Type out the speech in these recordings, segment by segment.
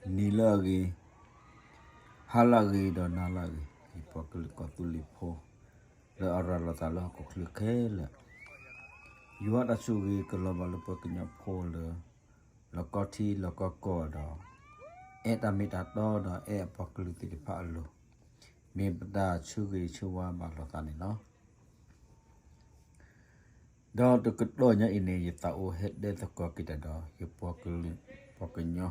နံၤလၢအဂ့ၤ, ဟါလၢအဂ့ၤ ဒီးနၤလၢအဂ့ၤ, ယပှၤကလုာ်ကီၢ်သူလ့ၤဖိ လၢအရၤလီၤသးလၢဟီၣ်ခိၣ်ချၢခဲလၢာ်, ယွၤတၢ်ဆိၣ်ဂ့ၤကလီၤဘၣ်လၢပှၤကညီဖိလၢ လီၢ်ကီထံလီၢ်ကီကီၢ်ဒီး အဲၣ်တၢ်မ့ၢ်တၢ်တီဒီးအဲၣ်အပှၤကလုာ်သ့ၣ်တဖၣ်အလိၤ, မ့ၢ်ပတၢ်ဆၢဂ့ၤဆၢဝါဘၣ်လိာ်သးန့ၣ်လီၤ. ဒီးတကတီၢ်ညါအံၤန့ၣ် ယသးအိၣ်ဟဲတဲသကိးက့ၤတၢ်ဒီး ယပှၤကလုာ် ပှၤကညီ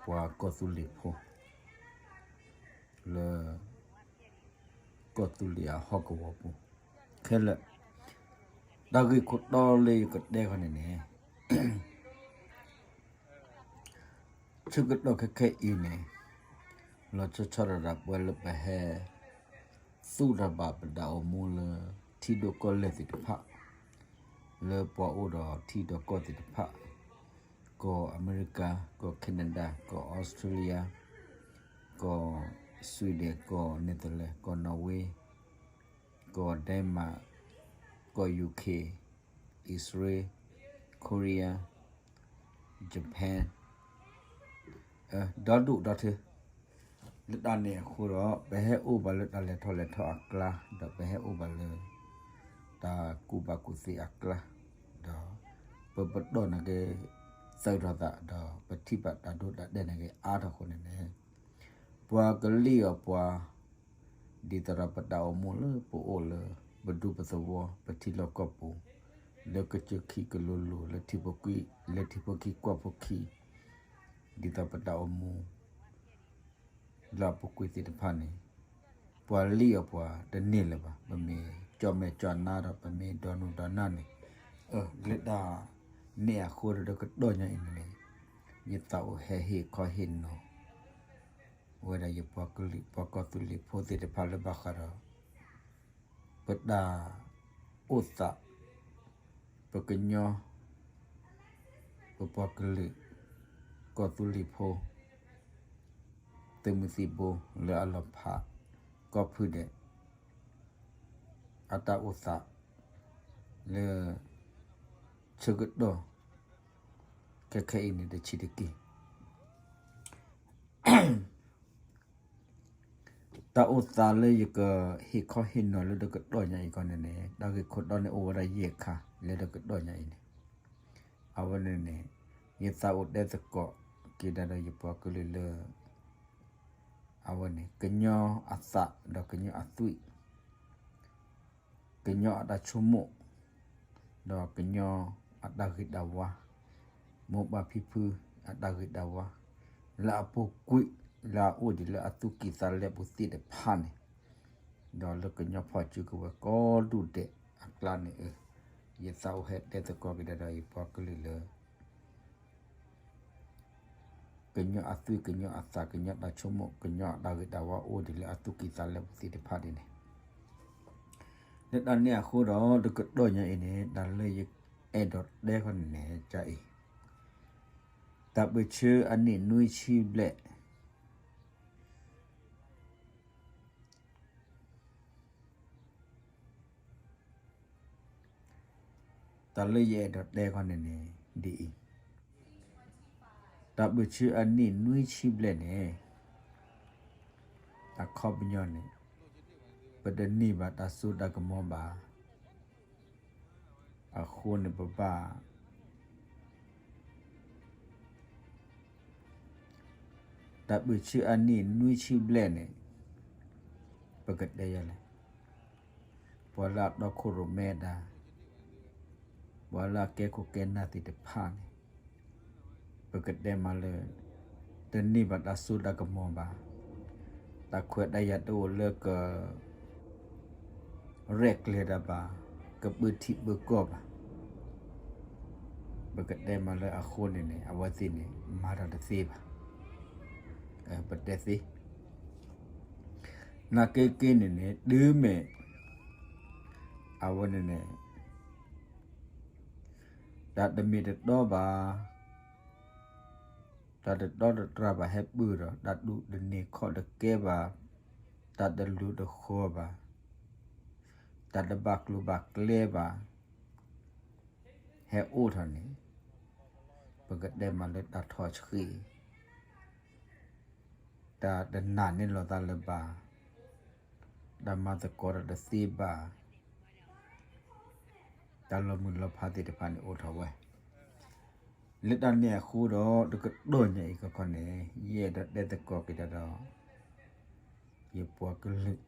ပှၤကီၢ်သူလ့ၤဖိ လၢ ကီၢ်သူလ့ၤအဟီၣ်ကဝီၤပူၤ ခဲလၢာ်, တၢ်ဂ့ၢ်ခိၣ်တီလၢယကတဲခီန့ၣ်န့ၣ် ဆၢကတီၢ်ခဲခဲအံၤန့ၣ် လီၤဆီဆီဒၣ်တၢ်ပှၤလၢပဟဲ သူၣ်တၢ်ဘၣ်ပတၢ်အိၣ်မူလၢ ထံဒိၣ်ကီၢ်လဲၢ်သ့ၣ်တဖၣ်, လၢပှၤအိၣ်ဒီးထံဒီးကီၢ်သ့ၣ်တဖၣ်, ကီၢ်အမဲရကၤ, ကီၢ် Canada, ကီၢ် Australia, ကီၢ် Sweden, ကီၢ် Netherlands, ကီၢ် Norway, ကီၢ် Denmark, ကီၢ် UK, Israel, Korea, Japan, ဒီဒူၣ်ဒီထၢ လၢတၢ်န့ၣ်အဃိဒီး ပဟဲအိၣ်ဘၣ်လၢတၢ်လဲၤထီၣ်လဲၤထီအကျါ, ဒီးပဟဲအိၣ်ဘၣ်လၢ တၢ်ကူၣ်ဘၣ်ကူၣ်သ့အကျါ, ဒီး ပပတီၢ်နာ်က့ သုးထီၣ်သး ဒီးပထံၣ်ဘၣ်တၢ်ဒိတၢ်တဲာ်နာ်က့အါထီၣ်အဃိန့ၣ်န့ၣ် ပှၤကလံၣ်အီၤပှၤ ဒ်သိးဒီးပတၢ်အိၣ်မူလၢပအိၣ်လၢ ပဒူပသဝီ ပထံလီၢ်ကီၢ်ပူၤ လၢကစၢၢ်ခံကလိၤလိၤ လၢထံဖိကံ လၢထံဖိခံကွၢ်ဖိခံ ဒ်သိးပတၢ်အိၣ်မူ လၢအပူၤကွံာ်သ့ၣ်တဖၣ်န့ၣ် ပှၤလံၣ်အီၤပှၤတန့ၢ်လၢၤဘၣ်. ပမ့ၢ်ကၠီၣ်မဲာ်ကၠီၣ်နါဒီး ပမ့ၢ်ဒီနူၤဒီနၢ်န့ၣ် လၢတၢ်န့ၣ်အဃိဒီး တကတီၢ်ညါအံၤန့ၣ် ယသးအိၣ်ဟဲဟ့ၣ်ခီဟ့ၣ်နီၤ ဝဲဒၣ်ယပှၤကလုာ် ပှၤကီၢ်သူလ့ၤဖိသ့ၣ်တဖၣ်လၢဘၣ်ဃးဒီး ပတၢ်အိၣ်သး ပကညီ ပပှၤကလုာ် ကီၢ်သူလ့ၤဖိ သုးမုၢ်သံၣ်ဘိ လၢအလီၤဖး ကီၢ်ဖုဒဲး အတၢ်အိၣ်သး လၢ ဆၢကတီၢ် ခဲခဲအံၤန့ၣ် တဆံးတက့ၢ်. တၢ်အိၣ်သးလၢယကဟ့ၣ်ခီဟ့ၣ်နီၤလၢတကတီၢ်ညါအံၤခီန့ၣ်န့ၣ် တၢ်ဂ့ၢ်ခိၣ်တီန့ၣ်အိၣ်ဝဲဒၣ်ယဲၢ်ခါလၢတကတီၢ်ညါအံၤန့ၣ် အဝဲန့ၣ်န့ၣ် ယသးအိၣ်တဲသကိးက့ၤဒၣ်ဒီးယပှၤကလုာ်လၢ အဝဲန့ၣ် ကညီအသးဒီးကညီအသွံၣ် ကညီအတၢ်ဆိကမိၣ် ဒီးကညီအတၢ်ဂ့ၤတၢ်ဝါ မိၢ်ပၢ်ဖံဖုအတၢ်ဂ့ၤတၢ်ဝါ လၢအပူၤကွံာ် လၢအအိၣ်ဒံးလၢအသူၣ်ကံၢ်သးလဲပူၤသ့ၣ်တဖၣ်န့ၣ် ဒီးလၢကညီဖီၣ်စုကဝဲၤကိးဒူၣ်ဒဲးအကျါန့ၣ် ယသးအိၣ်ဟဲတဲသကိးက့ၤဒၣ်ဒီးယပှၤကလုာ်လၢ ကညီအသွံၣ် ကညီအသး ကညီတၢ်ဆိကမိၣ် ကညီအတၢ်ဂ့ၤတၢ်ဝါအိၣ်ဒံးလၢအသူၣ်ကံၢ်သးလဲပူၤသ့ၣ်တဖၣ်ဒ်န့ၣ် လၢတၢ်န့ၣ်အဃိဒီး တကတီၢ်ညါအံၤန့ၣ် တၢ်လၢယအဲၣ်ဒိးတဲခီန့ၣ်န့ၣ် ကအံၤ တၢ်ပၢၢ်ဆၢအနံၣ်နွံဆံဘျဲၣ် တၢ်လၢယအဲၣ်ဒိးတဲခီန့ၣ်န့ၣ် ဒ်အံၤ, တၢ်ပၢၢ်ဆၢအနံၣ်နွံဆံဘျဲၣ်န့ၣ် အခီပညီန့ၣ် ပတန့ၢ်ဘၣ်တၢ်စိတၢ်ကမီၤဘၣ်. အဃိန့ၣ်ပဘၣ် တၢ်ပၢၢ်ဆၢအနံၣ်နွံဆံဘျဲၣ်န့ၣ် ပကတဲယၤလဲၣ်, ပှၤလၢအတီခိၣ်ရိၣ်မဲတၢ်, ပှၤလၢအကဲခိၣ်ကဲနၢ်သ့ၣ်တဖၣ်န့ၣ် ပကတဲမးလၢ တန့ၢ်ဘၣ်တၢ်စိတၢ်ကမီၤဘၣ်. တၢ်ခွဲးတၢ်ယာ်တအိၣ်လၢက ရဲၣ်ကျဲၤတၢ်ဘၣ်, ကပၢထံပၢကီၢ်ဘၣ်. ပကတဲမးလၢအဃိန့ၣ်န့ၣ် အဝဲသ့ၣ်န့ၣ် မၤတၢ်တသ့ဘၣ်. ပတဲသ့, နာ်က့က့န့ၣ်န့ၣ် တုၤမ့ၢ် အဝဲန့ၣ်န့ၣ် တၢ်တမ့ၢ်တတီဘၣ်, တၢ်တတီတတြၢ်ဘၣ်ဟဲပၢၢ်ဒီး တၢ်ဒူၣ်တန့ၢ်ခီၣ်တကဲဘၣ်, တၢ်တလိၤတဃီၤဘၣ်, တၢ်တဘၣ်ကျိၤဘၣ်ကျဲဘၣ် ဟဲအိၣ်ထီၣ်န့ၣ် ပကတဲမးလၢတၢ်ထီၣ်ဆှံ, တၢ်တနာ်န့ၢ်လီၤသးလၢၤဘၣ်, တၢ်မၤသကိးတၢ်တသ့ဘၣ်, တၢ်လီၤမုၢ်လီၤဖးသ့ၣ်တဖၣ်န့ၣ်အိၣ်ထီၣ်ဝဲ. လၢတၢ်န့ၣ်အဃိဒီး တကတီၢ်ညါအံၤခီခီန့ၣ် ယအဲၣ်ဒိးတဲသကိးက့ၤတၢ်ဒီး ယပှၤကလုာ်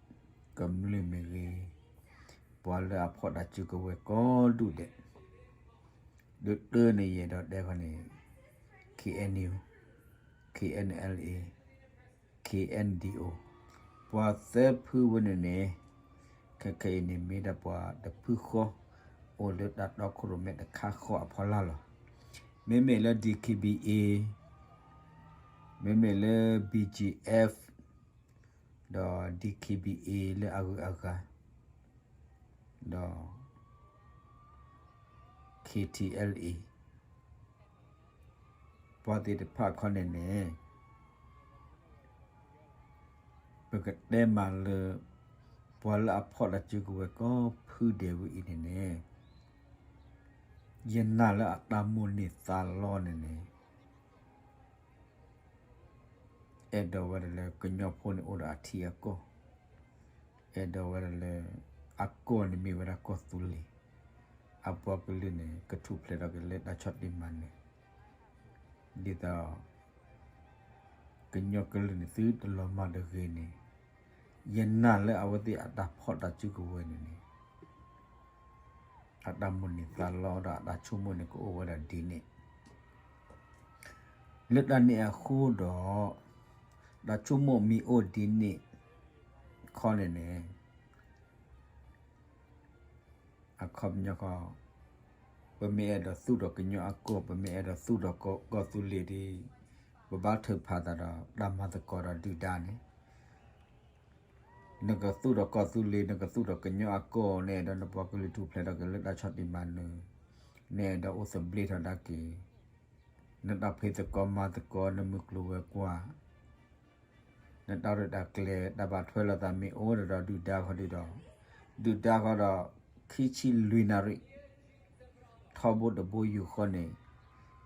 ကမျၢၢ်မ့ၢ်ဂ့ၤ, ပှၤလၢအဖီၣ်တၢ်စုကဝဲၤကိးဒူၣ်ဒဲး, ဒုးတၢ်န့ၣ်ယအဲၣ်ဒိးတဲခီန့ၣ် KNU, KNLA, KNDO, ပှၤသၢဖုဝဲန့ၣ်န့ၣ် ခဲခဲအံၤန့ၣ်မ့ၢ်ဒၣ်ပှၤတဖုဃီ အိၣ်လၢတၢ်တီခိၣ်ရိၣ်မဲတခါဃီအဖီလာ်လီၤ. မ့မ့ၢ်လၢ DKBA, မ့မ့ၢ်လၢ BGF, ဒီး DKBA လၢအဂုၤအဂၤ, ဒီး KTLA, ပှၤသ့ၣ်တဖၣ်ခီန့ၣ်န့ၣ် ပကတဲမးလၢ ပှၤလၢအဖီၣ်တၢ်စုကဝဲၤကိးဖုဒဲးဝဲအံၤန့ၣ်န့ၣ် ယနာ်လၢအတၢ်မိၣ်န့ၢ်သးလီန့ၣ်န့ၣ် အဲၣ်ဒိးဝဲဒၣ်လၢကညီဖိန့ၣ်အိၣ်ဒီးအထံအကီၢ်, အဲၣ်ဒိးဝဲဒၣ်လၢ အကီၢ်န့ၣ်မ့ၢ်ဝဲဒၣ်ကီၢ်သူလ့ၤ, အပှၤကလုာ်န့ၣ် ကထူၣ်ဖျဲးထီၣ်က့ၤလၢတၢ်ဆီၣ်တံၢ်မၤနၢၤ, ဒ်သိး ကညီကလုာ်န့ၣ်သုတလီၤမၢ်တဂ့ၤန့ၣ်, ယနာ်လၢအဝဲသ့ၣ်အတၢ်ဖီၣ်တၢ်စုကဝဲၤန့ၣ်န့ၣ် အတၢ်မိၣ်န့ၢ်သးလီဒီးအတၢ်ဆိကမိၣ်န့ၣ်ကအိၣ်ဝဲဒၣ်ဒ်န့ၣ်, လၢတၢ်န့ၣ်အဃိဒီး တၢ်ဆိကမိၣ်မ့ၢ်အိၣ်ဒ်န့ၣ်ခီန့ၣ်န့ၣ် အခီပညီဃီ ပမ့ၢ်အဲၣ်ဒိးသူၣ်ထီၣ်ကညီအကီၢ်, ပမ့ၢ်အဲၣ်ဒိးသူၣ်ထီၣ်ကီၢ်သူလ့ၤဒီး ပဘၣ်ထုးဖးသးဒီးတၢ်မၤသကိးဒီးဒုၣ်ဒါန့ၣ်, နကသူၣ်ထီၣ်ကီၢ်သူလ့ၤ, နကသူၣ်ထီၣ်ကညီအကီၢ်န့ၣ်ဒီး နပှၤကလုာ်ထူၣ်ဖျဲးထီၣ်က့ၤလၢတၢ်ဆီၣ်တံၢ်မၤနၢၤ, နအဲၣ်ဒိးအိၣ်သဘျ့ထီၣ်ဒၣ်က့ၤ နတၢ်ဖံးသကိးမၤသကိး, နမုၢ်ကျိၤဝဲၤကွာ်, နတၢ်ရဲၣ်တၢ်ကျဲၤ တၢ်ဘၣ်ထွဲလိာ်သးမ့ၢ်အိၣ်ဒီးဒုၣ်ဒါခီဒုဒီး, ဒုၣ်ဒါခီဒီး ခံဆံလွံၢ်နၣ်ရံၣ် ထီဘိတဘိယူၢ်ဃီန့ၣ်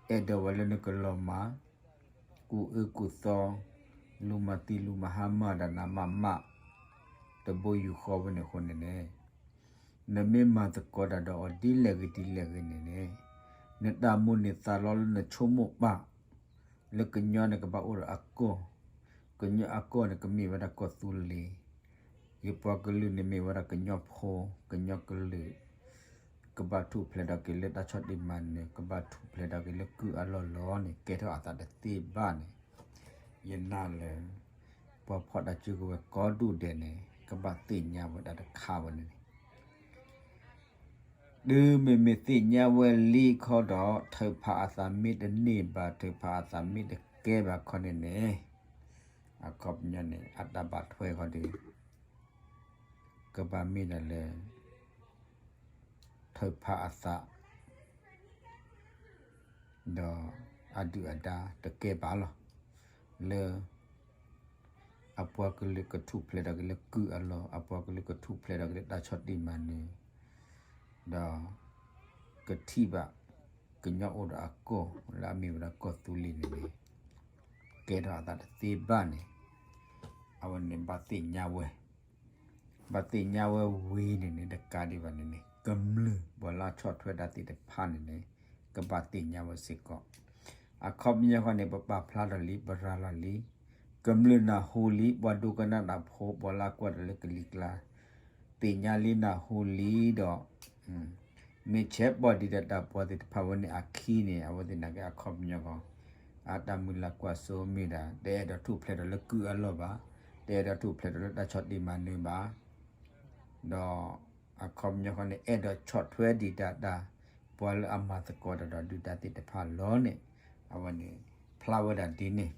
အဲၣ်ဒိးဝဲလၢနကလီၤမၢ် ကူၣ်အၢကူၣ်သီ, လူၤမၤသံလူၤမၤဟါမၢ်ဒီးနၤမးမး တဘိယူၢ်ဃီဝဲန့ၣ်အဃိန့ၣ်န့ၣ် နမ့ၢ်မၤသကိးတၢ်ဒီးအီၤဒ်လဲၣ်ဂ့ၤဒ်လဲၣ်ဂ့ၤန့ၣ်န့ၣ် နတၢ်မိၣ်န့ၢ်သးလီလၢနဆိကမိၣ်ပာ် လၢကညီန့ၣ်ကဘၣ်အိၣ်ဒီးအကီၢ်, ကညီအကီၢ်န့ၣ်ကမ့ၢ်ဝဲဒၣ်ကီၢ်သူလ့ၤ, ယပှၤကလုာ်န့ၣ်မ့ၢ်ဝဲဒၣ်ကညီဖိ, ကညီကလုာ် ကဘၣ်ထူၣ်ဖျဲးထီၣ်က့ၤလၢတၢ်ဆီၣ်တံၢ်မၤနၢၤ, ကဘၣ်ထူၣ်ဖျဲးထီၣ်က့ၤလၢကုၢ်အလီၢ်လီၤန့ၣ် ကဲထီၣ်အသးတသ့ဘၣ်န့ၣ်, ယနာ်လၢ ပှၤဖီၣ်တၢ်စုကဝဲၤကိးဒူၣ်ဒဲးန့ၣ် ကဘၣ်သ့ၣ်ညါဝဲဒၣ်တခါဝဲန့ၣ်န့ၣ် တုၤမ့မ့ၢ်သ့ၣ်ညါဝဲလံခီဒီး ထုးဖးအသးမ့ၢ်တန့ၢ်ဘၣ် ထုးဖးအသးမ့ၢ်တကဲဘၣ်ခီန့ၣ်န့ၣ်, အခီပညီန့ၣ် အတၢ်ဘၣ်ထွဲခီဒီး ကဘၣ်မ့ၢ်ဒၣ်လၢ ထုးဖးအသး ဒီးအဒုၣ်အဒါတကဲဘၣ်လီၤ. လၢ အပှၤကလုာ်ကထူၣ်ဖျဲးထီၣ်က့ၤလၢကုၢ်အလီၢ်, အပှၤကလုာ်ကထူၣ်ဖျဲးထီၣ်က့ၤလၢတၢ်ဆီၣ်တံၢ်မၤနၢၤ, ဒီး ကထံၣ်ဘၣ် ကညီအိၣ်ဒီးအကီၢ် လၢအမ့ၢ်ဝဲဒၣ်ကီၢ်သူလ့ၤန့ၣ်န့ၣ် ကဲထီၣ်အသးတသ့ဘၣ်န့ၣ် အဝဲန့ၣ်ဘၣ်သ့ၣ်ညါဝဲ, ဘၣ်သ့ၣ်ညါဝဲဝံၤန့ၣ်န့ၣ် တကးဒံးဘၣ်န့ၣ်န့ၣ် ကမျၢၢ်ပှၤလၢအဆီၣ်ထွဲတၢ်သ့ၣ်တဖၣ်န့ၣ်န့ၣ် ကဘၣ်သ့ၣ်ညါဝဲစ့ၢ်ကီး. အခီပညီဃီန့ၣ် ပပာ်ဖျါထီၣ်လံ ပရၤလီၤလံ, ကမျၢၢ်နၢ်ဟူလံ, ပှၤဒိကနၣ်တၢ်ဖိ ပှၤလၢအကွၢ်တၢ်လၢကလံၤကျါ သ့ၣ်ညါလံနၢ်ဟူလံဒီး မ့ၢ်ဆဲးပှၤဒ်ဒီးတၢ်ပှၤသ့ၣ်တဖၣ်ဝဲန့ၣ်အခံန့ၣ် အဝဲသ့ၣ်နာ်က့အခီပညီဃီ အတၢ်မုၢ်လၢ်ကွၢ်စိမ့ၢ်ဒၣ် တအဲၣ်ဒိးထူၣ်ဖျဲးထီၣ်လၢကုၢ်အလီၢ်ဘၣ်, တအဲၣ်ဒိးထူၣ်ဖျဲးထီၣ်လၢတၢ်ဆီၣ်တံၢ်မၤနၢၤဘၣ်, ဒီးအခီပညီဃီန့ၣ် အဲၣ်ဒိးဆီၣ်ထွဲဒံးတၢ်တၢ် ပှၤလၢအမၤသကိးတၢ်ဒီးဒုၣ်ဒါသ့ၣ်တဖၣ်လီၤန့ၣ် အဝဲန့ၣ် ဖျါဝဲဒၣ်ဒ်န့ၣ်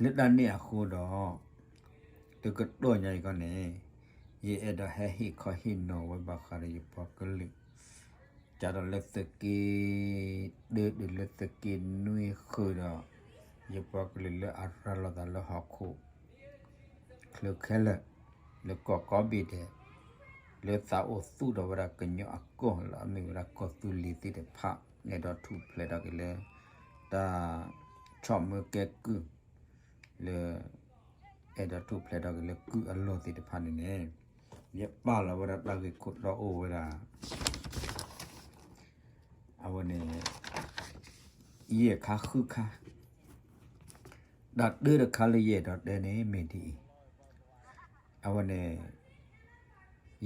လၢတၢ်န့ၣ်အဃိဒီး တကတီၢ်ညါအံၤခီန့ၣ် ယအဲၣ်ဒိးဟဲဟ့ၣ်ခီဟ့ၣ်နီၤဝဲဘၣ်ဃးဒီးယပှၤကလုာ် စးထီၣ်လၢသုးက့ တၢ်တုၤလၢသုးက့နွံဃုာ်ဒီး ယပှၤကလုာ်လၢအရၤလီၤသးလၢဟီၣ်ခိၣ် ချၢခဲလၢာ် လၢကီၢ်ကိးဘ့ၣ်ဒဲး လၢသးအိၣ်သူၣ်ထီၣ်ဝဲဒၣ်ကညီအကီၢ် လၢအမ့ၢ်ဝဲဒၣ်ကီၢ်သူလ့ၤသ့ၣ်တဖၣ် အဲၣ်ဒိးထူၣ်ဖျဲးထီၣ်က့ၤလၢ တၢ်ဆီၣ်မၢကဲကုၢ် လၢ အဲၣ်ဒိးထူၣ်ဖျဲးထီၣ်က့ၤလၢကုၢ်အလီၢ်သ့ၣ်တဖၣ်န့ၣ်န့ၣ်, ယပာ်လီၤဝဲဒၣ်တၢ်ဂ့ၢ်ခိၣ်တီအိၣ်ဝဲဒၣ် အဝဲန့ၣ် ယဲၢ်ခါဃုခါ, တၢ်တၢတခါလၢယအဲၣ်ဒိးတဲန့ၣ်မ့ၢ်ဒ်အံၤ, အဝဲန့ၣ်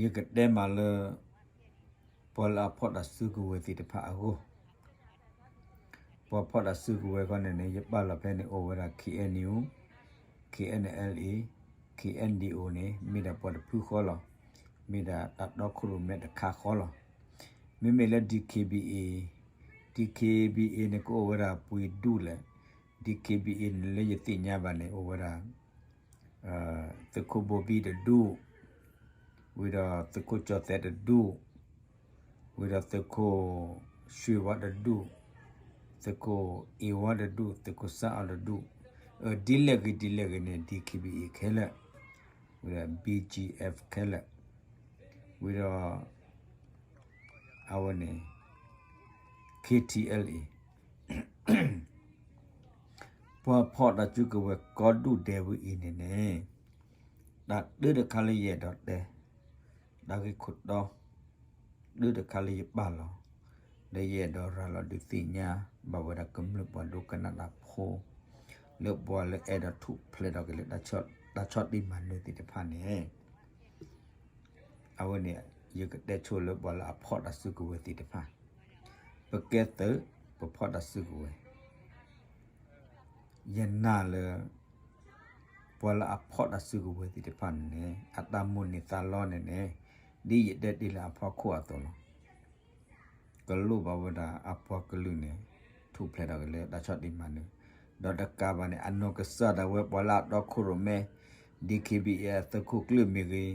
ယကတဲမးလၢ ပှၤလၢအဖီၣ်တၢ်စုကဝဲၤသ့ၣ်တဖၣ်အဂီၢ်, ပှၤဖီၣ်တၢ်စုကဝဲၤခီန့ၣ်န့ၣ် ယပာ်လီၤဖဲန့ၣ်အိၣ်ဝဲဒၣ် KNU, KNLA, KNDO န့ၣ် မ့ၢ်ဒၣ်ပှၤတဖုဃီလီၤ, မ့ၢ်ဒၣ်တၢ်တီခိၣ်ရိၣ်မဲတခါဃီလီၤ. မ့မ့ၢ်လၢ DKBA, DKBA န့ၣ် ကအိၣ်ဝဲဒၣ်ပှ့ၤဒူၣ်လဲၣ်, DKBA န့ၣ်လၢယသ့ၣ်ညါဘၣ်န့ၣ် အိၣ်ဝဲဒၣ် သုးခိၣ်ဘိဘံၣ်တဒူၣ်, ဝံၤဒီးသုးခိၣ်ကၠီၤသဲးတဒူၣ်, ဝံၤဒီးသုးခိၣ် ရွှ့ၣ်ဝါတဒူၣ်, သုးခိၣ်အ့ၣ်ဝါတဒူၣ်, သုးခိၣ်စၣ်အီၤတဒူၣ်, ဒ်လဲၣ်ဂ့ၤဒ်လဲၣ်ဂ့ၤန့ၣ် DKBA ခဲလၢာ်, ဝံၤဒီး BGF ခဲလၢာ်, ဝံၤဒီး အဝဲန့ၣ် KTLA ပှၤဖီၣ်တၢ်စုကဝဲၤကိးဒူၣ်ဒဲးဝဲအံၤန့ၣ်န့ၣ်, တၢ်တၢတခါလၢယအဲၣ်ဒိးတဲ, တၢ်ဂ့ၢ်ခိၣ်တီ တၢတခါလၢယပာ်လီၤ, လၢယအဲၣ်ဒိးရၤလီၤဒုးသ့ၣ်ညါ ဘၣ်ဝဲဒၣ်ကမျၢၢ်ပှၤဒိကနၣ်တၢ်ဖိ, လၢပှၤလၢအဲၣ်ဒိးထူၣ်ဖျဲးထီၣ်က့ၤလၢ တၢ်ဆီၣ်တံၢ်မၤနၢၤသ့ၣ်တဖၣ်န့ၣ် အဝဲန့ၣ် ယကတဲဆိလၢပှၤလၢအဖီၣ်တၢ်စုကဝဲၤသ့ၣ်တဖၣ်, ပကဲသုး ပဖီၣ်တၢ်စုကဝဲၤ, ယနာ်လၢ ပှၤလၢအဖီၣ်တၢ်စုကဝဲၤသ့ၣ်တဖၣ်န့ၣ်န့ၣ် အတၢ်မိၣ်န့ၢ်သးလီန့ၣ်န့ၣ် ဒ်ယတဲတ့ၢ်လၢအဖီခိၣ်အသိးလီၤ. ကလိၣ်ဘၣ်ဝဲဒၣ်အပှၤကလုာ်န့ၣ် ထူၣ်ဖျဲးထီၣ်က့ၤလၢတၢ်ဆီၣ်တံၢ်မၤနၢၤ, ဒီးတကးဘၣ်န့ၣ် အနီၢ်ကစၢ်ဒၣ်ဝဲပှၤလၢအတီခိၣ်ရိၣ်မဲ DKBA အသုးခိၣ်ကျၢၢ်မ့ၢ်ဂ့ၤ,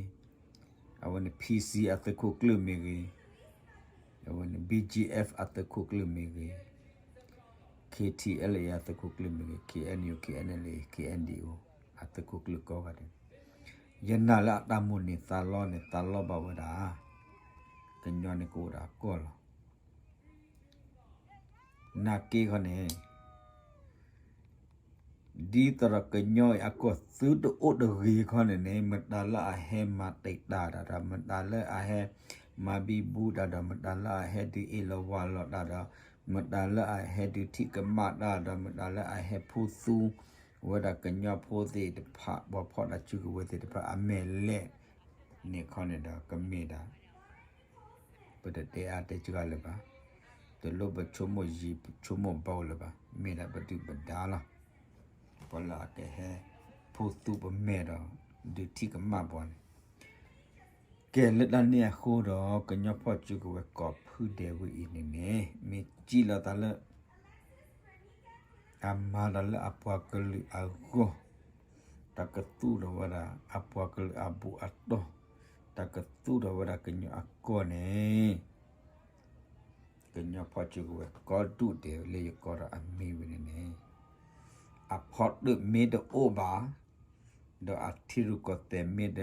အဝဲန့ၣ် PC အသုးခိၣ်ကျၢၢ်မ့ၢ်ဂ့ၤ, အဝဲန့ၣ် BGF အသုးခိၣ်ကျၢၢ်မ့ၢ်ဂ့ၤ, KTLA အသုးခိၣ်ကျၢၢ်မ့ၢ်ဂ့ၤ, KNU, KNLA, KNDO အသုးခိၣ်ကျၢၢ်ကိးဂၤဒဲး, ယနာ်လၢအတၢ်မိၣ်န့ၢ်သးလီန့ၣ် သးလီဘၣ်ဝဲဒၣ် ကညီန့ၣ်ကအိၣ်ဒီးအကီၢ်လီၤ. နာ်က့ခီန့ၣ် ဒ်သိးဒီးကညီအံၤအကီၢ်သုတအိၣ်တဂ့ၤခီန့ၣ်န့ၣ် မတၤလၢအဟဲမၤတံာ်တာ်တၢ်ဒီး မတၤလၢအဟဲမၤဘံဘူတၢ်ဒီး မတၤလၢအဟဲဒုးအ့ၣ်လိာ်ဝီလိာ်တၢ်ဒီး မတၤလၢအဟဲဒုးထံၣ်ကမၣ်တၢ်ဒီး မတၤလၢအဟဲဖိသူဝဲဒၣ်ကညီဖိသ့ၣ်တဖၣ် ပှၤဖီၣ်တၢ်စုကဝဲၤသ့ၣ်တဖၣ်အမဲာ်လဲၣ် န့ၣ်ခီန့ၣ်ဒီး ကမ့ၢ်ဒၣ် ပတတဲအါတဲစှၤလၢၤဘၣ်, တလိၣ်ပဆိကမိၣ်ယံာ်ဆိကမိၣ်ဘၣ်လၢၤဘၣ်, မ့ၢ်ဒၣ်ပဒုၣ်ပဒါလီၤ. ပှၤလၢအကဟဲဖိသူပမဲာ်ဒီး ဒုးထံၣ်ကမၣ်ပှၤန့ၣ် ကဲလၢတၢ်န့ၣ်အဃိဒီး ကညီဖီၣ်စုကဝဲၤကိးဖုဒဲးဝဲအံၤန့ၣ်န့ၣ် မ့ၢ်စံးလီၤသးလၢ အမၤတၢ်လၢအပှၤကလုာ်အဂီၢ်, တၢ်ကသူၣ်ထီၣ်ဝဲဒၣ်အပှၤကလုာ်အဘူးအတီၢ်, တၢ်ကသူၣ်ထီၣ်ဝဲဒၣ်ကညီအကီၢ်န့ၣ် ကညီဖီၣ်စုကဝဲၤကိးဒူၣ်ဒဲးလၢယကိးဒီးအမံၤဝဲန့ၣ်န့ၣ် အဖီတၢၣ်မ့ၢ်တအိၣ်ဘၣ်, ဒီးအထံရူၢ်ကီၢ်သဲးမ့ၢ်တ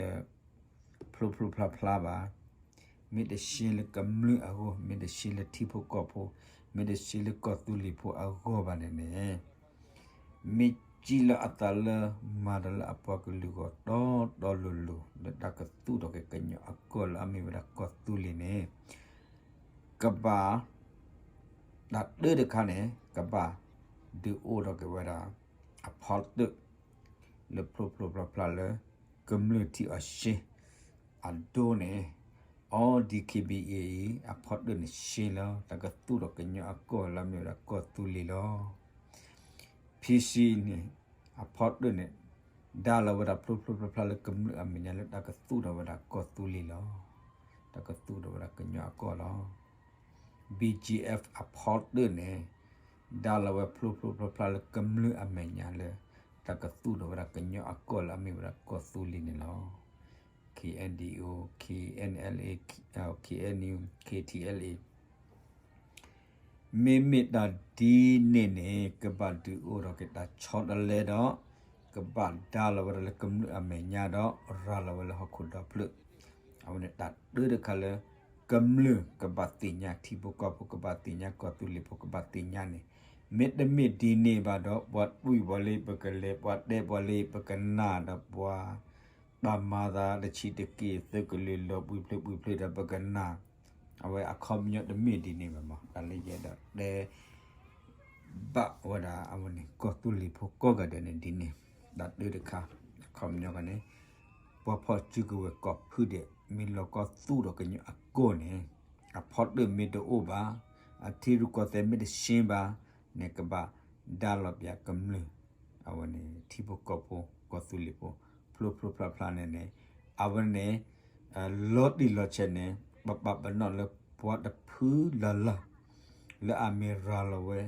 ဖျိဖျိဖျါဖျါဘၣ်, မ့ၢ်တရှဲလၢကမျၢၢ်အဂီၢ်, မ့ၢ်တရှဲလၢထံဖိကီၢ်ဖိ, မ့ၢ်တရှဲလၢကီၢ်သူလ့ၤဖိအဂီၢ်ဘၣ်န့ၣ်န့ၣ် မ့ၢ်စံးလီၤအသးလၢ မၤတၢ်လၢအပှၤကလုာ်ဂီၢ်တီတီလိၤလိၤ လၢတၢ်ကသူၣ်ထီၣ်က့ၤကညီအကီၢ်လၢအမ့ၢ်ဝဲဒၣ်ကီၢ်သူလ့ၤန့ၣ် ကဘၣ် တၢ်တၢတခါန့ၣ် ကဘၣ်ဒုးအိၣ်ထီၣ်က့ၤဝဲဒၣ် အဖီတၢၣ် လၢဖျိဖျိဖျါဖျါလၢ ကမျၢၢ်ထံၣ်အီၤရှဲ အဒိန့ၣ် အီ DKBA အံၤ အဖီတၢၣ်န့ၣ်ရှဲလီၤ တၢ်ကသူၣ်ထီၣ်ကညီအကီၢ်လၢအမ့ၢ်ဝဲဒၣ်ကီၢ်သူလ့ၤလီၤ. ဖံဆံန့ၣ် အဖီတၢၣ်န့ၣ် ဒါလီၤဝဲဒၣ်ဖျိဖျိဖျါဖျါလၢကမျၢၢ်အမဲာ်ညါလၢတၢ်ကသူၣ်ထီၣ်ဝဲဒၣ်ကီၢ်သူလ့ၤလီၤ. တၢ်ကသူၣ်ထီၣ်ဝဲဒၣ်ကညီအကီၢ်လီၤ. BGF အဖီတၢၣ်န့ၣ် ဒါလီၤဝဲဖျိဖျိဖျါဖျါလၢကမျၢၢ်အမဲာ်ညါလၢ တၢ်ကသူၣ်ထီၣ်ဝဲဒၣ်ကညီအကီၢ်လၢအမ့ၢ်ဝဲဒၣ်ကီၢ်သူလ့ၤန့ၣ်လီၤ. KNDO, KNLA, KNU, KTLA မ့မ့ၢ်တၢ်ဒ်န့ၣ်န့ၣ် ကဘၣ်ဒုးအိၣ်ထီၣ်က့ၤတၢ်ဆီတလဲဒီး ကဘၣ်ဒါလီၤဝဲဒၣ်လၢကမျၢၢ်အမဲာ်ညါဒီး ရၤလီၤဝဲလၢဟီၣ်ခိၣ်ဒီဖျၢၣ်, အဝဲန့ၣ်တၢ်တၢတခါလၢ ကမျၢၢ်ကဘၣ်သ့ၣ်ညါ ထံဖိကီၢ်ဖိကဘၣ်သ့ၣ်ညါ ကီၢ်သူလ့ၤဖိကဘၣ်သ့ၣ်ညါန့ၣ် မ့တမ့ၢ်ဒ်န့ၣ်ဘၣ်ဒီး ပှၤတွံၢ်ပှၤလၢပကလဲၤ, ပှၤတဲပှၤလၢပကနၣ်ဒီး ပှၤတၢ်မၤသးတဆံးတက့ၢ် သုးကလုာ်လီၤပှံၤဖျၢၣ်ပှံၤဖျၢၣ်ဒီးပကနၣ်, အဝဲအခီပညီတမ့ၢ်ဒ်န့ၣ်ဘၣ်မး, တၢ်လၢယအဲၣ်ဒိးတဲ ဘၣ်ဝဲဒၣ်အဝဲန့ၣ် ကီၢ်သူလ့ၤဖိကိးဂၤဒဲးန့ၣ်ဒ်န့ၣ်, တၢ်တၢတခါ, အခီပညီန့ၣ်, ပှၤဖီၣ်စုကဝဲၤကိးဖုဒဲး မ့ၢ်လီၤကီၢ်သူၣ်ဒီးကညီအကီၢ်န့ၣ်, အဖီတၢၣ်မ့ၢ်တအိၣ်ဘၣ်, အထံရူၢ်ကီၢ်သဲးမ့ၢ်တဆ့ဘၣ်, န့ၣ်ကဘၣ်ဒါလီၤပျးကမျၢၢ်, အဝဲန့ၣ် ထံဖိကီၢ်ဖိ ကီၢ်သူလ့ၤဖိ ဖျိဖျိဖျါဖျါန့ၣ်န့ၣ်, အဝဲန့ၣ် လီၤတံၢ်လီၤဆဲးန့ၣ် ပပာ်ပနီၣ်လၢပှၤတဖုလၢ်လၢ် လၢအမ့ၢ်ရၤလီၤဝဲ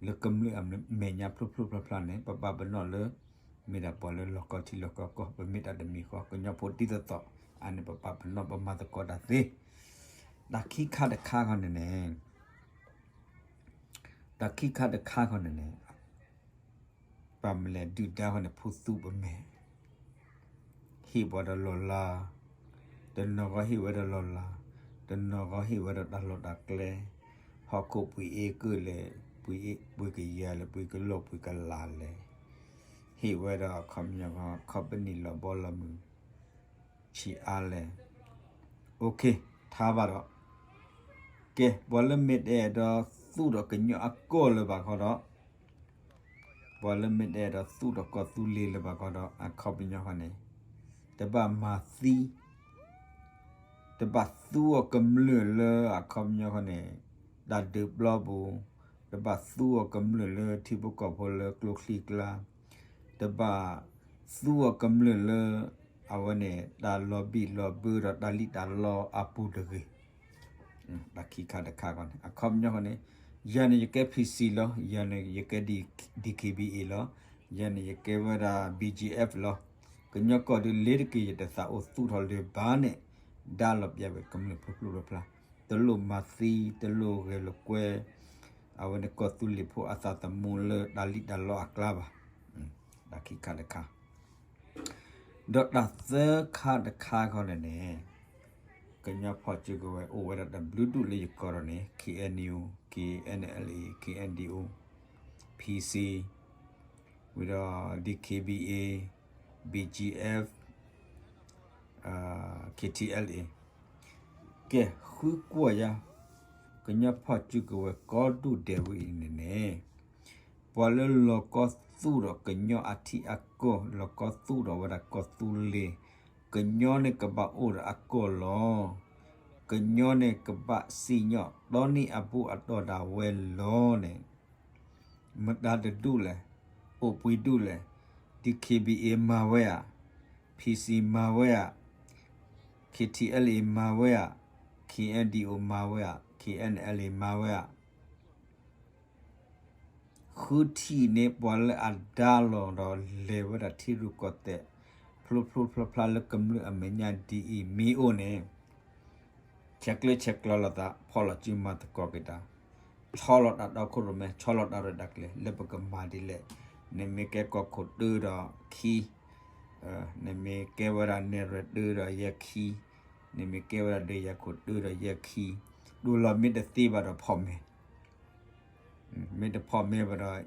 လၢကမျၢၢ်အမဲာ်ညါဖျိဖျိဖျါဖျါန့ၣ် ပပာ်ပနီၣ်လၢ မ့ၢ်ဒၣ်ပှၤလၢလီၤကီထံလီၤကီကီၢ် ပမ့ၢ်တၢ်တမံၤဃီ ကညီဖိဒ်သိးသိး အန့ၣ်ပပာ်ပနီၣ်ပမၤသကိးတၢ်သ့, တၢ်ခံခါတခါခီန့ၣ်န့ၣ် တၢ်ခံခါတခါခီန့ၣ်န့ၣ် ပမ့ၢ်လဲၤဒုၣ်ဒါဃီန့ၣ် ဖိသူပမဲာ် ဟ့ၣ်ပှၤဒီးလီၤလး, တနီၤဂီၢ်ဟ့ၣ်ဝဲဒီးလီၤလး, တနီၤဂီၢ်ဟ့ၣ်ဝဲဒီးတၢ်လီၢ်တၢ်ကျဲ, ဟီၣ်ခိၣ်ပှ့ၤအ့ၣ်ကၢၣ်လဲၣ်, ပှ့ၤအ့ၣ်ပှ့ၤကယၤလဲၣ်, ပှ့ၤကလီၢ်ပှ့ၤကလးလဲၣ်, ဟ့ၣ်ဝဲဒီးအခီပညီ ခီပနံၣ်လီၤဘီလီၤမုၢ် ဆံးအါလဲၣ်, အိၣ်ခ့ ထါဘၣ်ဒီး ကဲ ပှၤလၢမ့ၢ်တအဲၣ်ဒိးသူၣ်ဒီးကညီအကီၢ်လၢၤဘၣ်ခီဒီး, ပှၤလၢမ့ၢ်တအဲၣ်ဒိးသူၣ်ဒီးကီၢ်သူလ့ၤလၢၤဘၣ်ခီဒီး အခီပညီဃီန့ၣ် တဘၣ်မၤသံ, တဘၣ်သူအီၤကမျၢၢ်လၢအခီပညီဃီန့ၣ် တၢ်ဒုးပျီပူၤ, တဘၣ်သူအီၤကမျၢၢ်လၢထံဖိကီၢ်ဖိလၢကျိချံကျါ, တဘၣ်သူအီၤကမျၢၢ်လၢ အဝဲန့ၣ် တၢ်လီၤဘံၣ်လီၤဘၢဒီးတၢ်လံၣ်တၢ်လီအပူၤတဂ့ၤ. တၢ်ခံခါတခါခီန့ၣ် အခီပညီဃီန့ၣ် ယၤန့ၣ်ယကဲ PC လီၤ, ယၤန့ၣ်ယကဲ DKBA လီၤ, ယၤန့ၣ်ယကဲဝဲဒၣ် BGF လီၤ. ကညီကီၢ်ဒုးလ့ၤတက့ၢ် ယတသးအိၣ်သူၣ်ထီၣ်လၢၤဘၣ်န့ၣ် ဒါလီၤပျးဝဲကမျၢၢ်ဖျိဖျိဖျါဖျါ, တလိၣ်မၤသံ တလိၣ်ဂဲၤလိာ်ကွဲ အဝဲန့ၣ်ကီၢ်သူလ့ၤဖိအသးသမူလၢတၢ်လံၣ်တၢ်လီအကျါဘၣ်. တၢ်ခံခါတခါ ဒီးတၢ်သၢခါတခါခီန့ၣ်န့ၣ် ကညီဖီၣ်စုကဝဲၤအိၣ်ဝဲဒၣ်တဘျုးဒူၣ်လၢယကီၢ်ဒီးန့ၣ် KNU, KNLA, KNDO, PC, ဝံၤဒီး DKBA, BGF, KTLA, ကဲ ဃုကွၢ်ယၤ ကညီဖီၣ်စုကဝဲၤကိးဒူၣ်ဒဲးဝဲအံၤန့ၣ်န့ၣ် ပှၤလၢလီၤကီသူၣ်ဒီးကညီအထံအကီၢ် လီၤကီသူၣ်ဒီးဝဲဒၣ်ကီၢ်သူလ့ၤ, ကညီန့ၣ်ကဘၣ်အိၣ်ဒီးအကီၢ်လီၤ. ကညီန့ၣ်ကဘၣ်စံၣ်ညီၣ်တီနံၣ်အဘူၣ်အတီၢ်ဒၣ်ဝဲလီၤန့ၣ် မတၤတဒူၣ်လဲၣ်, အိၣ်ပှဲၤဒူၣ်လဲၣ်, DKBA မၤဝဲဧါ, PC မၤဝဲဧါ, KTLA မၤဝဲဧါ, KNDO မၤဝဲဧါ, KNLA မၤဝဲဧါ. ဃုထံၣ်န့ၢ်ပှၤလၢအဒါလီၤဒီးလဲၤဝဲဒၣ်ထံရူၢ်ကီၢ်သဲး ဖျိဖျိဖျါဖျါလၢကမျၢၢ်အမဲာ်ညါဒ်အံၤမ့ၢ်အိၣ်န့ၣ် ဆဲးကျၢဆဲးကျိးလိာ်သး ဖီၣ်လီၤစုမၤသကိးက့ၤတၢ်, ဆီလီၤတၢ်တီခိၣ်ရိၣ်မဲ ဆီလီၤတၢ်ရဲၣ်တၢ်ကျဲၤ လၢပကမၤဒ်လဲၣ်, နမ့ၢ်ကဲကီၢ်ခိၣ်တၢဒီးခံ နမ့ၢ်ကဲဝဲဒၣ်နဲၣ်ရွဲၣ်တၢဒီးယဲၢ်ခံ, နမ့ၢ်ကဲဝဲဒၣ်ဒုးယၤခိၣ်တၢဒီးယဲၢ်ခံ, ဒိၣ်လီၤမ့ၢ်တသ့ဘၣ်ဒီးဖီၣ်မဲာ်, မ့ၢ်တဖီၣ်မဲာ်ဘၣ်ဒီး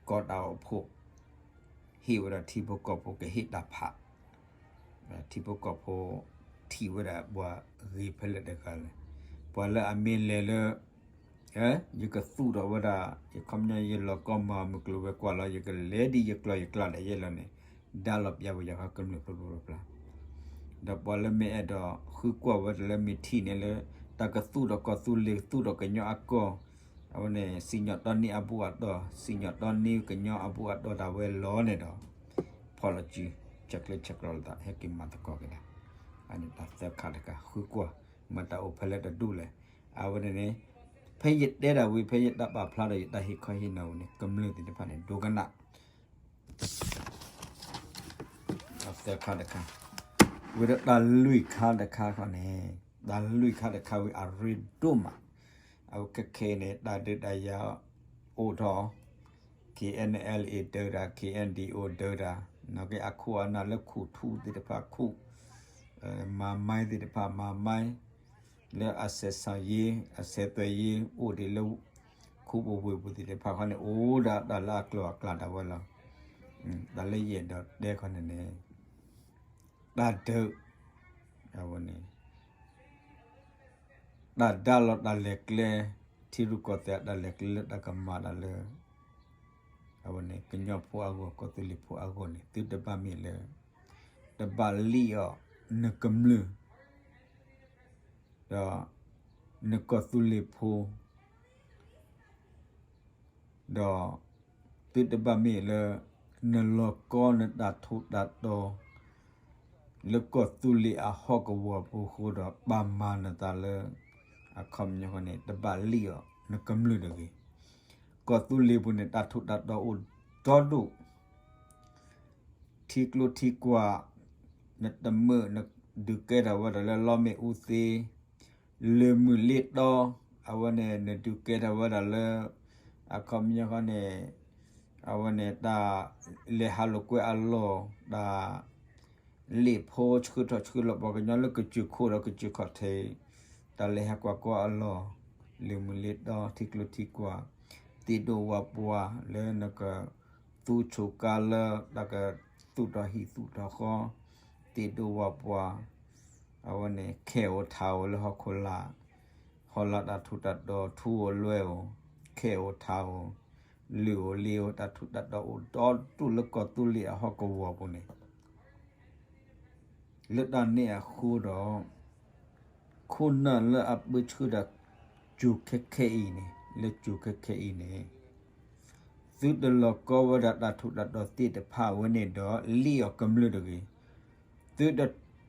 ကီၢ်တၢ်အိၣ်ဖှိၣ် ဟ့ၣ်ဝဲဒၣ်ထံဖိကီၢ်ဖိကဟ့ၣ်တၢ်ဖး, ထံဖိကီၢ်ဖိထံၣ်ဝဲဒၣ်ပှၤဂ့ၤဖဲလဲၣ်တဂၤလဲၣ်, ပှၤလၢအမ့ၢ်လဲၤလၢ ယကသူၣ်ထီၣ်ဝဲဒၣ် ယခီပညီယလီၤကီမၤမုၢ်ကျိၤဝဲၤကွာ်လီၤ ယကလဲၤဒ်ယကျိၤယကျဲဒၣ်ယဲလီၤန့ၣ် ဒါလီၤပျးဝဲယၤဃီကမျၢၢ်ဖျိဖျိဖျါဖျါ, ဒီးပှၤလၢမ့ၢ်အဲၣ်ဒိးဃုကွၢ်ဝဲဒၣ်လၢမ့ၢ်ထံၣ်န့ၣ်လၢ တၢ်ကသူၣ်ဒီးကီၢ်သူလ့ၤ ကသူၣ်ဒီးကညီအကီၢ် အဝဲန့ၣ် စံၣ်ညီၣ်တီနံၣ်အဘူၣ်အတီၢ် စံၣ်ညီၣ်တီနံၣ်ကညီအဘူၣ်အတီၢ်ဒၣ်ဝဲလီၤန့ၣ်ဒီး ဖီၣ်လီၤစု ဆဲးကျၢဆဲးကျိးလိာ်သး ဟဲက့ၤမၤသကိးက့ၤတၢ်, အန့ၣ်တၢ်သၢခါတခါ ဃုကွၢ် မတၤအိၣ်ဖဲလဲၣ်တဒူၣ်လဲၣ်, အဝဲန့ၣ်န့ၣ် ဖဲယတဲဒၣ်ဝံၤ ဖဲယတၢ်ပာ်ဖျါဒီးယတၢ်ဟ့ၣ်ခီဟ့ၣ်နီၤဝံၤန့ၣ် ကမျၢၢ်သ့ၣ်တဖၣ်န့ၣ် ဒိကနၣ် သၢခါတခါ, ဝံၤဒီးတၢ်လွံၢ်ခါတခါခီန့ၣ်, တၢ်လွံၢ်ခါတခါဝံၤအရ့ဒိၣ်မး, အဝဲခဲခဲအံၤန့ၣ် တၢ်ဒုးတၢ်ယၤအိၣ်ထီၣ်, KNLA ဒုးတၢ် KNDO ဒုးတၢ်, နီၢ်က့အခိၣ်အနၢ်လၢခူၣ်ထူသ့ၣ်တဖၣ်ခူၣ်, မၤမါသ့ၣ်တဖၣ်မၤမါ, လၢအစဲးဆံယ့ အစဲးသွဲးယ့ အိၣ်ဒံးလၢ ခူၣ် ပူၤပဝ့ၢ်ပူၤသ့ၣ်တဖၣ်ခီန့ၣ် အိၣ်ဒၣ်တၢ်လၢအကျိၤအကျဲဒၣ်ဝဲလီၤ. တၢ်လၢယအဲၣ်ဒိးတဲခီန့ၣ်န့ၣ် တၢ်ဒုး အဝဲန့ၣ် တၢ်ဒါလီၤတၢ်လဲၤကျဲ ထံရူၢ်ကီၢ်သဲးတၢ်လဲၤကျဲလၢတၢ်ကမၤတၢ်လၢ အဝဲန့ၣ် ကညီဖိအဂီၢ် ကီၢ်သူလ့ၤဖိအဂီၢ်န့ၣ် သုတဘၣ်မ့ၢ်လၢ တဘၣ်လံၣ်အီၤ နကမျၢၢ် ဒီး နကီၢ်သူလ့ၤဖိ ဒီး သုတဘၣ်မ့ၢ်လၢ နလီၤကီနတၢ်ထူးတၢ်တီၤ လၢကီၢ်သူလ့ၤအဟီၣ်ကဝီၤပူၤအဃိဒီး ဘၣ်မၤနသးလၢ အခီပညီဃီန့ၣ် တဘၣ်လံၣ်အီၤ နကမျၢၢ်တဂ့ၤ. ကီၢ်သူလ့ၤပူၤန့ၣ် တၢ်ထူးတၢ်တီၤအိၣ်ဒီဒူၣ် ထံကျိထံကွာ် နတမုာ် နဒုးကဲထီၣ်ဝဲဒၣ်လၢလီမ့ၣ်အူသ့ လၢၢ်မုၢ်လ့တီ အဝဲန့ၣ် နဒုးကဲထီၣ်ဝဲဒၣ်လၢ အခီပညီဃီန့ၣ် အဝဲန့ၣ် တၢ်လဲၤဟးလိာ်ကွဲအလီၢ် တၢ် လ့ၣ်ဖိဆှၢထီၣ်ဆှၢလီၤ ပှၤကညီလၢကစၢၢ်ခိၣ်ဒီးကစၢၢ်ခီၣ်ထံး တၢ်လဲၤဟးကွၢ်ကီအလီၢ် လၢၢ်မုၢ်လ့တီ ထံကျိထံကွာ် သ့ၣ်ဒိၣ်ဝၣ်ပှၢ် လၢနက သူဆိၣ်ကါလၢ တၢ်ကသူၣ်ထီၣ်ဟံၣ်သူၣ်ထီၣ်ဃီ သ့ၣ်ဒိၣ်ဝၣ်ပှၢ် အဝဲန့ၣ် ခဲအိၣ်ထးအိၣ်လၢဟီၣ်ခိၣ်လာ် ဟီၣ်လာ်တၢ်ထူးတၢ်တီၤ ထူအိၣ်လွဲအိၣ် ခဲအိၣ်ထးအိၣ် လုၢ်အိၣ်လ့ၤအိၣ် တၢ်ထူးတၢ်တီၤအိၣ်ဒီဒူၣ်လၢကီၢ်သူလ့ၤအဟီၣ်ကဝီၤပူၤန့ၣ် လၢတၢ်န့ၣ်အဃိဒီး ခိၣ်နၢ်လၢအပၢဆှၢဒၣ် ကၠိၤခဲခဲအံၤန့ၣ် လၢကၠိၤခဲခဲအံၤန့ၣ် သုတလီၤကီဝဲဒၣ်တၢ်ထူးတၢ်တီၤသ့ၣ်တဖၣ်ဝဲန့ၣ်ဒီး လံၣ်အီၤကမျၢၢ်တဂ့ၤ. သုတ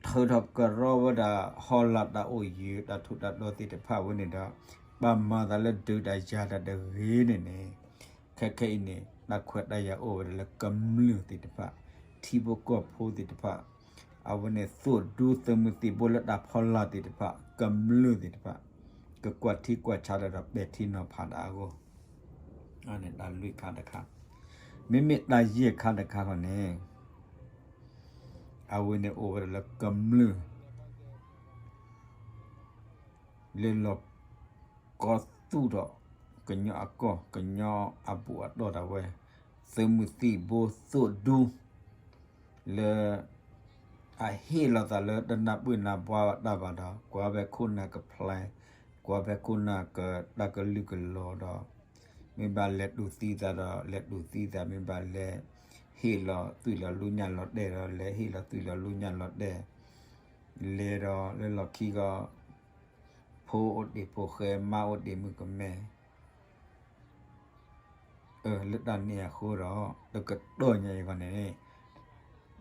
ထုးထီၣ်ကရီဝဲဒၣ် ဟီၣ်လာ်တၢ်အိၣ်ယၢၤ တၢ်ထူးတၢ်တီၤသ့ၣ်တဖၣ်ဝဲန့ၣ်ဒီး ဘၣ်မၤသးလၢဒုးတၢ်ယၤတၢ်တဂ့ၤန့ၣ်န့ၣ် ခဲခဲအံၤန့ၣ် တၢ်ခွဲးတၢ်ယာ်အိၣ်ဝဲဒၣ်လၢကမျၢၢ်သ့ၣ်တဖၣ် ထံဖိကီၢ်ဖိသ့ၣ်တဖၣ် အဝဲန့ၣ် သိၣ်ဒူသးမုၢ်သံၣ်ဘိလၢတၢ်ဖီလာ်သ့ၣ်တဖၣ် ကမျၢၢ်သ့ၣ်တဖၣ် ကကွၢ်ထံကွၢ်ဆးဒီး ပဲာ်ထံနီၤဖးတၢ်အဂီၢ် န့ၣ်တၢ်လွံၢ်ခါတခါ မ့မ့ၢ်တၢ်ယဲၢ်ခါတခါခီန့ၣ် အဝဲန့ၣ်အိၣ်ဝဲဒၣ်လၢကမျၢၢ် လၢလီၤကီသူၣ်ထီၣ် ကညီအကီၢ် ကညီအဘူၣ်အတီၢ်ဒၣ်ဝဲ သးမုၢ်သံၣ်ဘိသိၣ်ဒူ လၢ အဟ့ၣ်လီၤသးလၢတနၢ်ပၢၢ်နၢ်ဘှါတၢ်ဘၣ်ဒီး ကွၢ်ဖဲခိၣ်နၢ်ကဖျါ ကွၢ်ဖဲခိၣ်နၢ်ကတၢ်ကလုၢ်ကလီၤဒီး မ့ၢ်ဘၣ်လဲၤတူၢ်သံသးဒီး လဲၤတူၢ်သံသး မ့ၢ်ဘၣ်လဲၤဟ့ၣ်လီၤသွံၣ်လီၤလူညၣ်လီၤတဲာ်ဒီး လဲၤဟ့ၣ်လီၤသွံၣ်လီၤလူညၣ်လီၤတဲာ် လဲၤဒီးလၢလီၢ်ခံဂီၤ ဖိအိၣ်တ့ၢ်ဖိဃဲ မါအိၣ်တ့ၢ်မုၣ်ကမဲ လၢတၢ်န့ၣ်အဃိဒီး တကတီၢ်ညါအံၤဂီၢ်န့ၣ်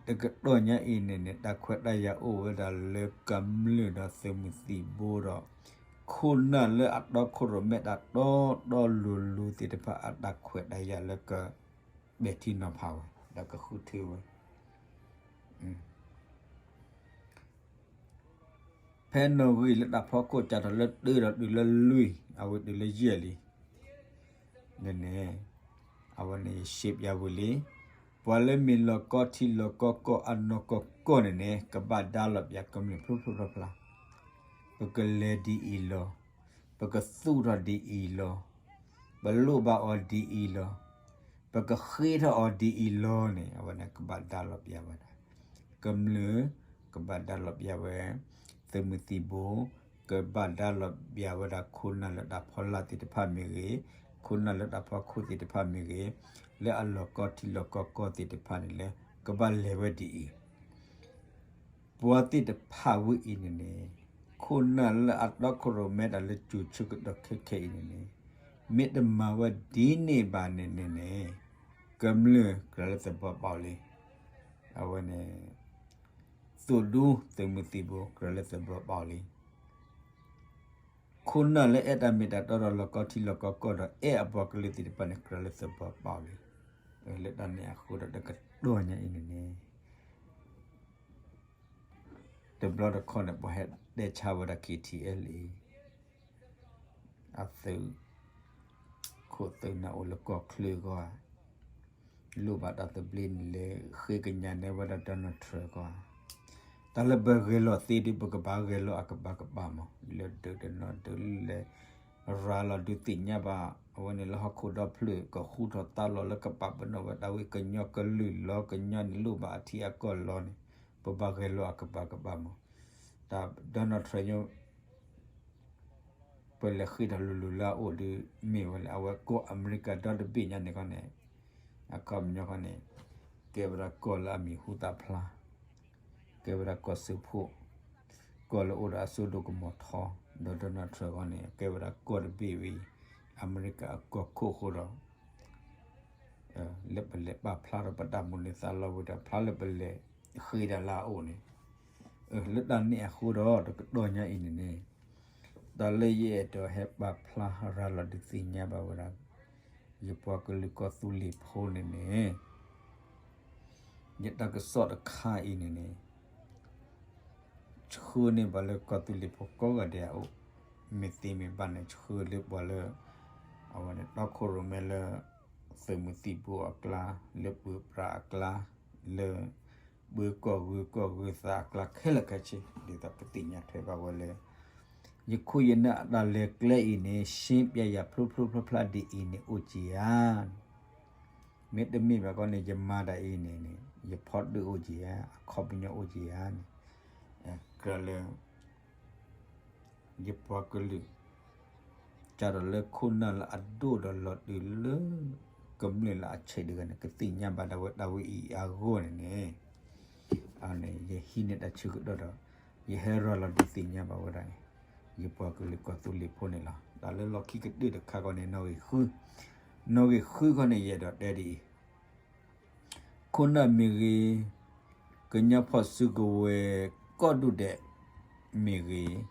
တကတီၢ်ညါအံၤန့ၣ်န့ၣ် တၢ်ခွဲးတၢ်ယာ်အိၣ်ဝဲဒၣ်လၢကမျၢၢ်ဒီးသးမုၢ်သံၣ်ဘိဒီး ခိၣ်နၢ်လၢအတီခိၣ်ရိၣ်မဲတၢ်တီတီလိၤလိၤသ့ၣ်တဖၣ် အတၢ်ခွဲးတၢ်ယာ်လၢက ပဲာ်ထံနီၤဖးဝဲ ဒီးကဃုထၢဝဲ ဖဲနီၣ်ဂံၢ်လၢတၢ်ဖီခိၣ်စးထီၣ်လၢတၢဒီးတုၤလၢလွံၢ် အဝဲတုၤလၢယဲၢ်လံ န့ၣ်န့ၣ် အဝဲန့ၣ် ယရှင်းပြဝံၤလံ ပှၤလၢမ့ၢ်လီၤကီထံလီၤကီကီၢ်အနီၢ်ကီၢ်ကီၢ်န့ၣ်န့ၣ် ကဘၣ်ဒါလီၤပျၢၤကမျၢၢ်ဖျိဖျိဖျါဖျါ ပကလဲၤဒ်အံၤလီၤ ပကသူၣ်ထီၣ်ဒ်အံၤလီၤ ပလိၣ်ဘၣ်အီၤဒ်အံၤလီၤ ပကဃ့ထီၣ်အီၤဒ်အံၤလီၤန့ၣ် အဝဲန့ၣ်ကဘၣ်ဒါလီၤပျၢၤဝဲဒၣ် ကမျၢၢ် ကဘၣ်ဒါလီၤပျၢၤဝဲ သးမုၢ်သံၣ်ဘိ ကဘၣ်ဒါလီၤပျၢၤဝဲဒၣ်ခိၣ်နၢ်လၢတၢ်ဖီလာ်သ့ၣ်တဖၣ်မ့ၢ်ဂ့ၤ ခိၣ်နၢ်လၢတၢ်ဖီခိၣ်သ့ၣ်တဖၣ်မ့ၢ်ဂ့ၤ လၢအလီၤကီထံလီၤကီကီၢ်သ့ၣ်တဖၣ်န့ၣ်လၢ ကဘၣ်လဲၤဝဲဒ်အံၤ ပှၤသ့ၣ်တဖၣ်ဝဲအံၤန့ၣ်န့ၣ် ခိၣ်နၢ်လၢအတီခိၣ်ရိၣ်မဲတၢ်လၢကၠိၤဆၢကတီၢ်ခဲခဲအံၤန့ၣ်န့ၣ် မ့ၢ်တမၤဝဲဒ်န့ၣ်ဘၣ်န့ၣ်န့ၣ်န့ၣ် ကမျၢၢ်ကြၢးလၢသဘီပာ်လံ အဝဲန့ၣ် သိၣ်ဒူသးမုၢ်သံၣ်ဘိကြၢးလၢသဘီပာ်လံ ခိၣ်နၢ်လၢအဲၣ်တၢ်မ့ၢ်တၢ်တီဒီးလီၤကီထံလီၤကီကီၢ်ဒီး အဲၣ်အပှၤကလုာ်သ့ၣ်တဖၣ်န့ၣ် ကြၢးလၢသဘီပာ်လံ လၢတၢ်န့ၣ်အဃိဒီးတကတီၢ်ညါအံၤန့ၣ်န့ၣ် တဘျီတခီၣ်န့ၣ် ပှၤဟဲတဲဆါဝဲဒၣ် KTLA အသုး ခိၣ်သုးန့ၣ်အိၣ်လၢကီၢ်ချၢအဂီၢ် လိၣ်ဘၣ်တၢ်သဘျ့န့ၣ်လၢ ဃ့ကညးန့ၢ်ဝဲဒၣ် Donald Trump အဂီၢ် တၢ်လၢပဂဲၤလိာ်သ့ဒီး ပကဘၣ်ဂဲၤလိာ်အကဘၣ်ကဘၣ်မး လၢဒုးတနီၤဒုးလဲၣ် ရၤလီၤဒုးသ့ၣ်ညါဘၣ် အဝဲန့ၣ်လၢဟီၣ်ခိၣ်ဒီဖျၢၣ် ကဃူထီၣ်သါလီၤလၢကပာ်ပနီၣ်ဝဲဒၣ်ဝဲကညီကလုာ်လီၤ ကညီန့ၣ်လိၣ်ဘၣ်အထံအကီၢ်လီၤန့ၣ် ပဘၣ်ဂဲၤလိာ်အကပၤကပၤမး တၢ် Donald Trump ညိ ပလဲၤဃ့ထီၣ်လိၤလိၤလၢအအိၣ်ဒီး မ့ၢ်ဝဲလၢအဝဲကီၢ်အမဲရကၤဒီတဘ့ၣ်ညါန့ၣ်ခီန့ၣ် အခီပညီခီန့ၣ် ကဲဝဲဒၣ်ကီၢ်လၢအမံၤဟူသၣ်ဖျါ ကဲဝဲဒၣ်ကီၢ်စၢဖှိၣ် ကီၢ်လၢအိၣ်ဒီးအစိဒိၣ်ကမီၤထီ ဒီး Donald Trump ခီန့ၣ် ကဲဝဲဒၣ်ကီၢ်တဘ့ၣ်ဝဲ အမဲရကၤအကီၢ်ခိၣ်အဃိဒီး လၢပလဲၤပာ်ဖျါထီၣ်ပတၢ်မူလၢသးလီဝဲဒီး ဖျါလၢပလဲၤဃ့တၢ်လၢအအိၣ်န့ၣ် လၢတၢ်န့ၣ်အဃိဒီး တကတီၢ်ညါအံၤန့ၣ်န့ၣ် တၢ်လၢယအဲၣ်ဒိးဟဲပာ်ဖျါရၤလီၤဒုးသ့ၣ်ညါဘၣ်ဝဲဒၣ် ယပှၤကလုာ်ကီၢ်သူလ့ၤဖိန့ၣ်န့ၣ် ယတၢ်ကစီၣ်တခါအံၤန့ၣ်န့ၣ် ဆှၢန့ၢ်ဘၣ်လၢကီၢ်သူလ့ၤဖိကိးဂၤဒဲးအအိၣ် မ့ၢ်သ့မ့ၢ်ဘၣ်န့ၣ် ဆှၢလၢပှၤလၢ အဝဲန့ၣ်တီခိၣ်ရိၣ်မဲလၢ သုးမုၢ်သံၣ်ဘိအကျါ လၢပှၤပြးအကျါ လၢ ပှၤကီၢ်ဂုၤကီၢ်ဂုၤသးအကျါခဲလၢာ်ခဲဆ့ ဒ်သိးပသ့ၣ်ညါထွဲဘၣ်ဝဲလၢ ယခိၣ်ယနၢ်အတၢ်လဲၤကျဲအံၤန့ၣ် ရှင်းပြရာ ဖျိဖျိဖျါဖျါဒ်အံၤန့ၣ်အိၣ်က့ၤဧါ မ့တမ့ၢ်ဘၣ်ခီန့ၣ် ယမၤတၢ်အံၤန့ၣ်န့ၣ် ယဖီတၢၣ်အိၣ်က့ၤဧါ အခီပညီအိၣ်က့ၤဧါန့ၣ် ကြၢးလၢ ယပှၤကလုာ် စးထီၣ်လၢခိၣ်နၢ်လၢအဒိၣ်ဒီးလီၤတုၤလၢ ကမျၢၢ်လၢအဆံးတဂၤန့ၣ် ကသ့ၣ်ညါဘၣ်ဒၣ်ဝဲတၢ်ဝဲအံၤအဂီၢ်န့ၣ်န့ၣ် ယဟံးန့ၢ်တၢ်ဆၢကတီၢ်ဒီး ယဟဲရၤလီၤဒုးသ့ၣ်ညါဘၣ်ဝဲဒၣ် ယပှၤကလုာ်ကီၢ်သူလ့ၤဖိန့ၣ်လီၤ. တၢ်လၢလီၢ်ခံကတၢၢ်တခါခီန့ၣ် နီၣ်ဂံၢ်ဃု နီၣ်ဂံၢ်ဃုခီန့ၣ် ယအဲၣ်ဒိးတဲဒ်အံၤ ခိၣ်နၢ်မ့ၢ်ဂ့ၤ, ကညီဖီၣ်စုကဝဲၤကိးဒူၣ်ဒဲးမ့ၢ်ဂ့ၤ,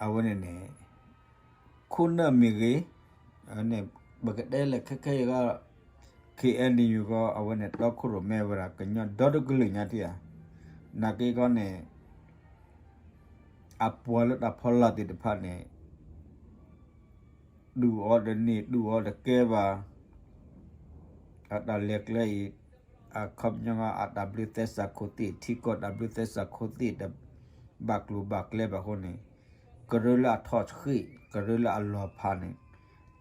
အဝဲန့ၣ်န့ၣ် ခိၣ်နၢ်မ့ၢ်ဂ့ၤ, ပကတဲလဲၣ်ခဲခဲအံၤဂီၢ် ခ့ၣ်အဲၣ်ယူၢ်ဂီၢ် အဝဲန့ၣ် တီခိၣ်ရိၣ်မဲဝဲဒၣ် ကညီဒီတကလုာ်ညါတံၢ်ဧါ, နာ်က့ခီန့ၣ် အပှၤလၢတၢ်ဖီလာ်သ့ၣ်တဖၣ်န့ၣ် တူၢ်အီၤတန့ၢ် တူၢ်အီၤတကဲဘၣ်, အတၢ်လဲၤကျဲအံၤ အခီပညီ အတၢ်ဘျုးသဲစးခိၣ်သ့ၣ် ထံကီၢ်တၢ်ဘျုးသဲစးခိၣ်သ့ၣ် တဘၣ်ကျိၤဘၣ်ကျဲဘၣ်အဃိန့ၣ် ကရၢလၢအထီၣ်ဆှံ ကရၢလၢအလီၤဖးန့ၣ်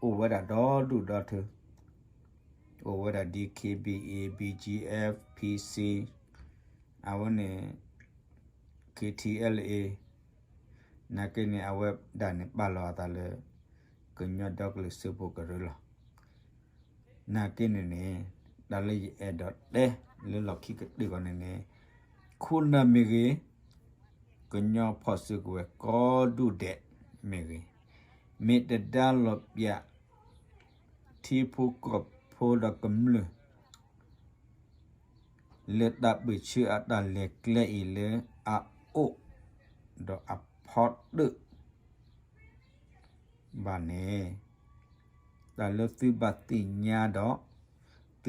အိၣ်ဝဲဒၣ်ဒီဒူၣ်ဒီထၢ အိၣ်ဝဲဒၣ် DKBA, BGF, PC, အဝဲန့ၣ် KTLA, နာ်က့န့ၣ် အဝဲဒၣ်န့ၣ် ပာ်လီၤအသးလၢ ကညီဒီကလုာ်စၢဖှိၣ်ကရၢလီၤ. နာ်က့န့ၣ်န့ၣ် တၢ်လၢယအဲၣ်ဒိးတဲလၢလီၢ်ခံကတၢၢ်ဂီၢ်န့ၣ်န့ၣ် ခိၣ်နၢ်မ့ၢ်ဂ့ၤ, ကညီဖီၣ်စုကဝဲၤကိးဒူၣ်ဒဲးမ့ၢ်ဂ့ၤ, မ့ၢ်တဒါလီၤပျၢၤ ထံဖိကီၢ်ဖိဒီးကမျၢၢ် လၢတၢ်ပၢၢ်ဆၢအတၢ်လဲၤကျဲအံၤလၢအအိၣ် ဒီးအဖီတၢၣ် ဘၣ်န့ၣ် တၢ်လၢသုဘၣ်သ့ၣ်ညါဒီး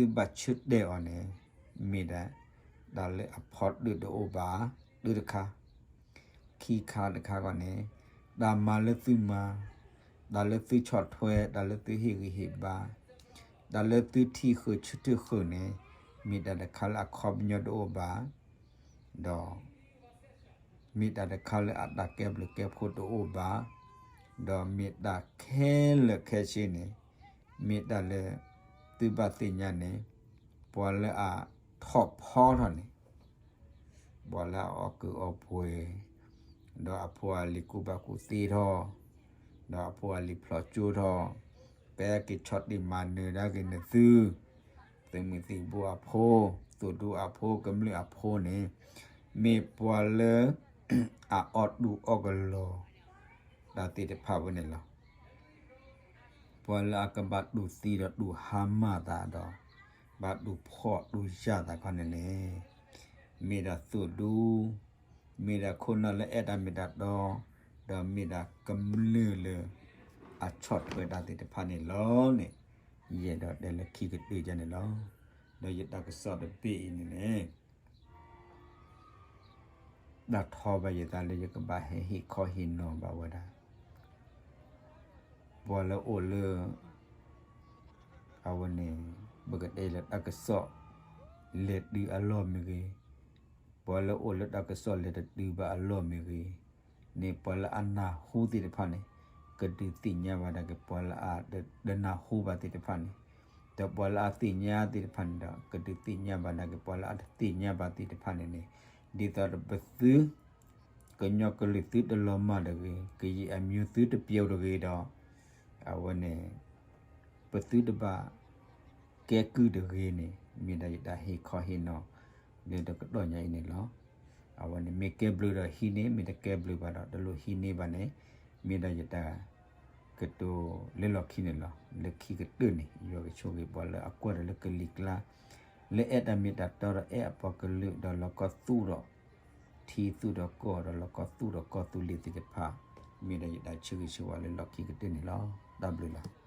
သုဘၣ်ဆၢတဲာ်အီၤန့ၣ် မ့ၢ်ဒၣ် တၢ်လၢအဖီတၢၣ်တအိၣ်ဘၣ် တၢတခါ, ခံခါတခါဂီၢ်န့ၣ် တၢ်မၤလၢသုမၤ, တၢ်လၢသုဆီၣ်ထွဲ, တၢ်လၢသုဟ့ၣ်ဂံၢ်ဟ့ၣ်ဘါ, တၢ်လၢသုထံၣ်ဃုာ်ဆၢထၢၣ်ဃုာ်န့ၣ် မ့ၢ်တၢ်တခါလၢအခီပညီတအိၣ်ဘၣ် ဒီး မ့ၢ်တၢ်တခါလၢအတၢ်ကဲဘျုးကဲဖှိၣ်တအိၣ်ဘၣ်, ဒီးမ့ၢ်တၢ်ခဲလၢာ်ခဲဆ့န့ၣ် မ့ၢ်တၢ်လၢ သုဘၣ်သ့ၣ်ညါန့ၣ် ပှၤလၢအထီၣ်ဖီထီၣ်န့ၣ် ပှၤလၢအအီၣ်ကုၢ်အီပှဲၤ, ဒီးအဖိအလံၤကူၣ်ဘၣ်ကူၣ်သ့ထီၣ်, ဒီးအဖိအလံၤဖျိးကၠိထီၣ်, ကဲက့ၤဆီၣ်တံၢ်မၤနၢၤဒၣ်က့ၤနသု, သုးမုၢ်သံၣ်ဘိအဖိ, သုးဒူအဖိ, ကမျၢၢ်အဖိန့ၣ်, မ့ၢ်ပှၤလၢ အအီၣ်တူၢ်အီၣ်ကလီၤ တၢ်သ့ၣ်တဖၣ်ဝဲန့ၣ်လီၤ. ပှၤလၢအကဘၣ်တူၢ်သံဒီးတူၢ်ဟါမၢ်သးဒီး ဘၣ်တူၢ်ဖှီၣ်တူၢ်ယာ်သးခီန့ၣ်န့ၣ်, မ့ၢ်ဒၣ်သုးဒူ, မ့ၢ်ဒၣ်ခိၣ်နၢ်လၢအဲၣ်တၢ်မ့ၢ်တၢ်တီ, ဒီးမ့ၢ်ဒၣ်ကမျၢၢ်လၢ အဆီၣ်ထွဲတၢ်သ့ၣ်တဖၣ်န့ၣ်လီၤန့ၣ်, ယအဲၣ်ဒိးတဲလၢခံကတၢၢ်ယဲန့ၣ်လီၤ. ဒီးယတၢ်ကစီၣ်တဘ့ၣ်အံၤန့ၣ်န့ၣ် တၢ်ထီဘၣ်ယသးလၢယကဘၣ်ဟဲဟ့ၣ်ခီဟ့ၣ်နီၤဘၣ်ဝဲဒၣ် ပှၤလၢအိၣ်လၢ အဝဲန့ၣ် ပကတဲလၢတၢ်ကစီၣ် လဲၤတုၤအလီၢ်မ့ၢ်ဂ့ၤ, ပှၤလၢအိၣ်လၢတၢ်ကစီၣ်လဲၤတတုၤဘၣ်အလီၢ်မ့ၢ်ဂ့ၤ, န့ၣ်ပှၤလၢအနၢ်ဟူသ့ၣ်တဖၣ်န့ၣ် ကဒုးသ့ၣ်ညါဘၣ်ဒၣ်က့ၤပှၤလၢအတနၢ်ဟူဘၣ်သ့ၣ်တဖၣ်န့ၣ်, ဒီးပှၤလၢအသ့ၣ်ညါသ့ၣ်တဖၣ်န့ၣ်ဒီး ကဒုးသ့ၣ်ညါဘၣ်ဒၣ်က့ၤပှၤလၢအတသ့ၣ်ညါဘၣ်သ့ၣ်တဖၣ်န့ၣ်န့ၣ်, ဒ်သိးဒီးပသု ကညီကလုာ်သုတလီၤမၢ်တဂ့ၤ, ကယံာ်အမံၤသုတပျိတဂ့ၤဒီး အဝဲန့ၣ် ပသုတဘၣ်ကဲကုၢ်တဂ့ၤန့ၣ် မ့ၢ်ဒၣ်ယတၢ်ဟ့ၣ်ခီဟ့ၣ်နီၤ လၢတကတီၢ်ညါအံၤန့ၣ်လီၤ. အဝဲန့ၣ်မ့ၢ်ကဲဘျုးဒီးဟံးန့ၢ်, မ့ၢ်တကဲဘျုးဘၣ်ဒီး တလိၣ်ဟံးန့ၢ်ဘၣ်န့ၣ် မ့ၢ်ဒၣ်ယတၢ်ကတိၤလၢလီၢ်ခံန့ၣ်လီၤ. လၢခံကတၢၢ်န့ၣ် ယွၤကဆိၣ်ဂ့ၤပှၤလၢအကွၢ်တၢ်လၢကလံၤကျါ လၢအဲၣ်တၢ်မ့ၢ်တၢ်တီဒီးအဲၣ်အပှၤကလုာ်ဒီးလီၤကီသူၣ်ဒီး ထံသူၣ်ဒီးကီၢ်ဒီးလီၤကီသူၣ်ဒီးကီၢ်သူလ့ၤသ့ၣ်တဖၣ်, မ့ၢ်ဒၣ်ယတၢ်ဆၢဂ့ၤဆၢဝါလၢလီၢ်ခံကတၢၢ်န့ၣ်လီၤ. တၢ်ဘျုးလီၤ.